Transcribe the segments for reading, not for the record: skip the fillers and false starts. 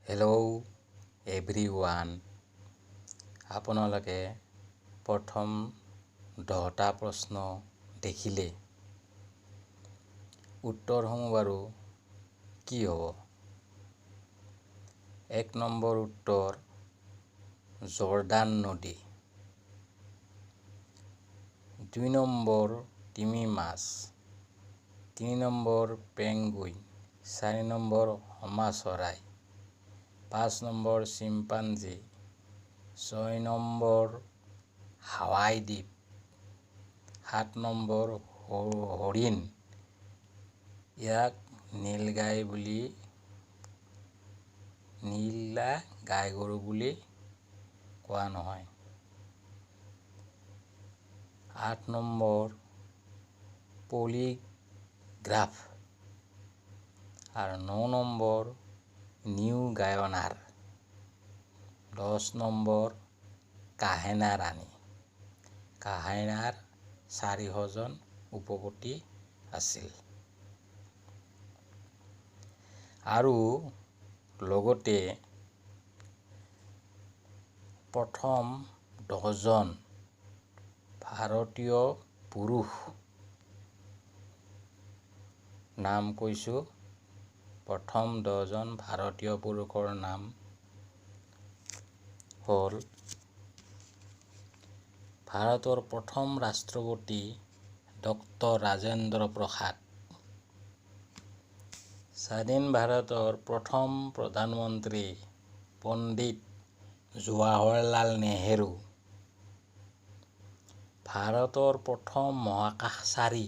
Hello' everyone, আপোনালোকে প্ৰথম 10টা প্ৰশ্ন দেখিলে। উত্তৰসমূহ বাৰু কি হ'ব? 1 নম্বৰ উত্তৰ জৰ্দান নদী, 2 নম্বৰ তিমি মাছ, 3 নম্বৰ পেংগুইন, 4 নম্বৰ হমা চৰাই, 5 নম্বৰ চিম্পাঞ্জী, 6 নম্বৰ হাৱাই দ্বীপ, 7 নম্বৰ হৰিণ। ইয়াক নীলগাই বুলি, নীলা গাই গৰু বুলি কোৱা নহয়। 8 নম্বৰ পলিগ্ৰাফ আৰু 9 নম্বৰ নিউ গায়নাৰ, 10 নম্বৰ কাহেনা ৰাণী। কাহেনাৰ 400জন উপপতি আছিল। আৰু লগতে প্ৰথম 10জন ভাৰতীয় পুৰুষ নাম কৈছোঁ। প্ৰথম 10জন ভাৰতীয় পুৰুষৰ নাম হ'ল ভাৰতৰ প্ৰথম ৰাষ্ট্ৰপতি ডক্টৰ ৰাজেন্দ্ৰ প্ৰসাদ, স্বাধীন ভাৰতৰ প্ৰথম প্ৰধানমন্ত্ৰী পণ্ডিত জৱাহৰলাল নেহেৰু, ভাৰতৰ প্ৰথম মহাকাশচাৰী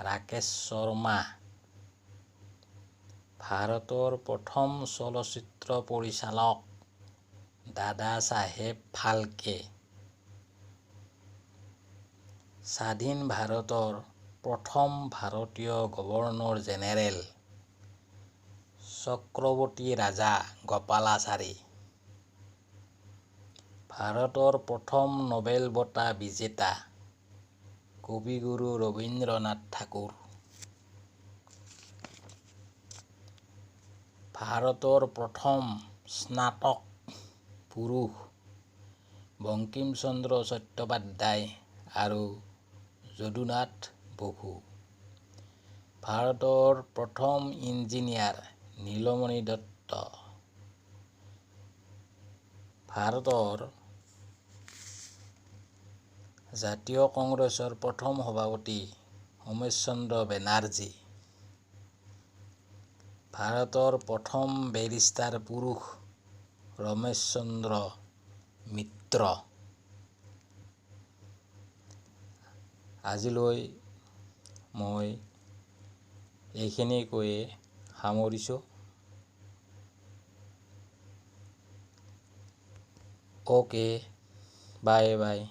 ৰাকেশ শৰ্মা, ভাৰতৰ প্ৰথম চলচ্চিত্ৰ পৰিচালক দাদা চাহেব ফাল্কে, স্বাধীন ভাৰতৰ প্ৰথম ভাৰতীয় গভৰ্ণৰ জেনেৰেল চক্ৰৱৰ্তী ৰাজা গোপালাচাৰী, ভাৰতৰ প্ৰথম নোবেল বঁটা বিজেতা কবিগুৰু ৰবীন্দ্ৰনাথ ঠাকুৰ, ভাৰতৰ প্ৰথম স্নাতক পুৰুষ বংকিমচন্দ্ৰ চট্টোপাধ্যায় আৰু যদুনাথ বসু, ভাৰতৰ প্ৰথম ইঞ্জিনিয়াৰ নীলমণি দত্ত, ভাৰতৰ জাতীয় কংগ্ৰেছৰ প্ৰথম সভাপতি উমেশ চন্দ্ৰ বেনাৰ্জী, ভাৰতৰ প্ৰথম বেৰিষ্টাৰ পুৰুষ ৰমেশ চন্দ্ৰ মিত্ৰ। আজিলৈ মই এইখিনি কৈয়ে সামৰিছোঁ। Okay, bye bye.